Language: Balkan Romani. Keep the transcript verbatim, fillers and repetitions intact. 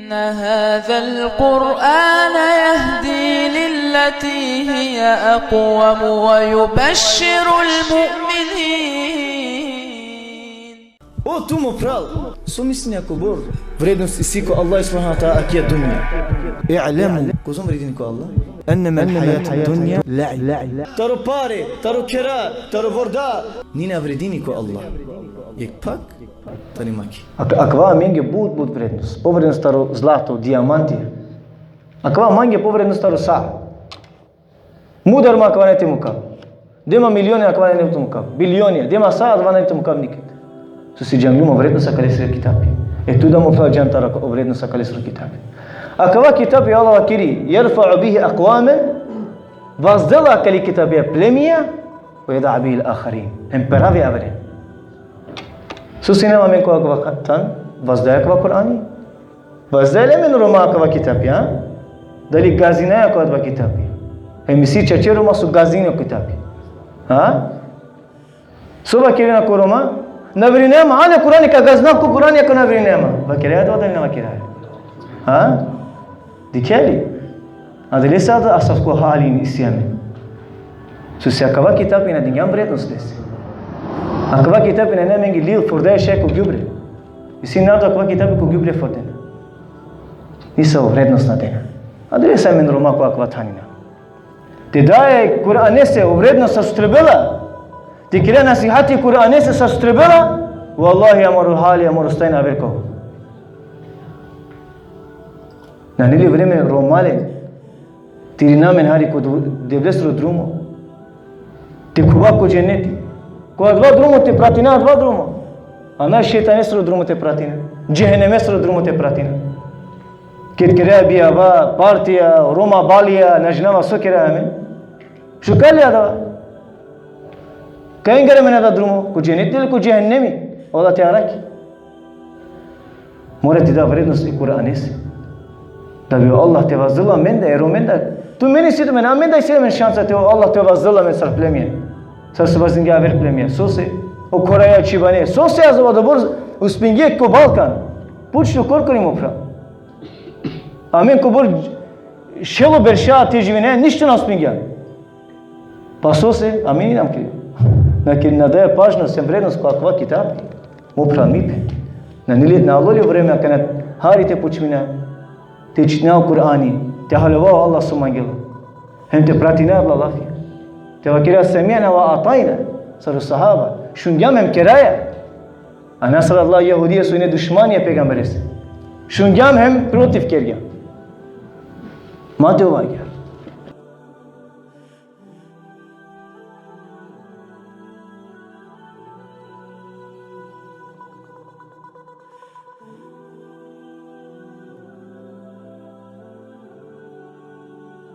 إن هذا القرآن يهدي للتي هي أقوم ويبشر المؤمنين. O tu mo phral, so mislinea kobor vrednost isi ko Allah subhanahu wa ta'ala akija dunja? I'lemu, kozom vredini ko Allah? Ennemel hajatud dunja la'ib. Taro pare, taro khera, taro vorda, ni na vredini ko Allah. Jekh pak tari maki. Ak-, akava amenge but, but vrednost. Povrednost taro zlato, dijamanti. Akava mange povrednost taro sa. Mudar ma akava nane te mukav. De ma milioni, akava nane te mukav. Bilioni, de ma sa, akava nane te mukav niked. So si džanglum o vrednost akalesoro kitapi. E tu da mo phral džan taro o vrednost akalesoro kitapi. Akava kitapi Allah vakeri: يرفع به أقواما, vazdela akale kitapi plemija, ويضع به الآخرين, hem peravi averen. So sine amen ko akava than, vazdaja akava Kur'ani? Vazdaja li amen Roma akava kitapi, a? Dali gazinaja akava kitapi? Hem isi čače Roma so gazini o kitapi. A? So vakerena ko Roma? Na verujnea ma, ale Kur'ani, ka gazinav ko Kur'ani ako na verujnea ma. Vakeraja adava dali na vakeraja? A? Dikhea li? Adalese asavko hali isi amen. So si akava kitapi na dingjam vrednost lese. Akava kitapi nane amenge lil, fordaja šaj ko gjubre. Isi narodo akava kitapi ko gjubre fordena. Nisavo vrednost na dena. Adalese amen Roma ko akava thanina. Te daja e Kur'anese o vrednost sar so trebela. Te kera nasihati e Kur'anese sar so trebela. Vallahi, amaro hali, amaro stanje aver ka ov. Nane li vreme, Romalen, te irina amen hari ko Du-, Devlesoro drumo. Te khuva ko dženeti. Ko adava drumo te pratina, adava drumo. A na šejtanesoro drumo te pratina. Džehenemesoro drumo te pratina. Ked kerea bijava, partija, Roma balija, na džanava so kerea amen. Šukar li adava? Kangere amen adava drumo? Ko dženeti ili ko džehenemi? Allah te arakhi. Mora te da vrednost e Kur'anese. Da bi o Allah te vazdel amendar, e Romendar. Tumen isi tumen, amendar isi amen šansa te o Allah te vazdel amen sar plemija. Sar so vazdingja aver plemija. Sose? O Koraja, Čhibane. Sose adobor uspingje ko Balkan? Puč tu, korkori mo phral. Amen kobor šelo berša te živine, ništo na uspingja. Pa sose? Amen inam krivo. Na kere, na daja pažnost hem vrednost ko akava kitapi. Mo phral, mi pe. Nane li, na alo li vreme akana hari te počmina te čitina o Kur'ani, te haljova o Allah so mangela, hem te pratina adala lafija. Te vakera: سمعنا وأطعنا, sar o sahaba. Šungjam hem keraja. A na sar adala jahudija so ine dušmanja e pejgamberese. Šungjam hem protiv kergjam. Ma te ov agjaar.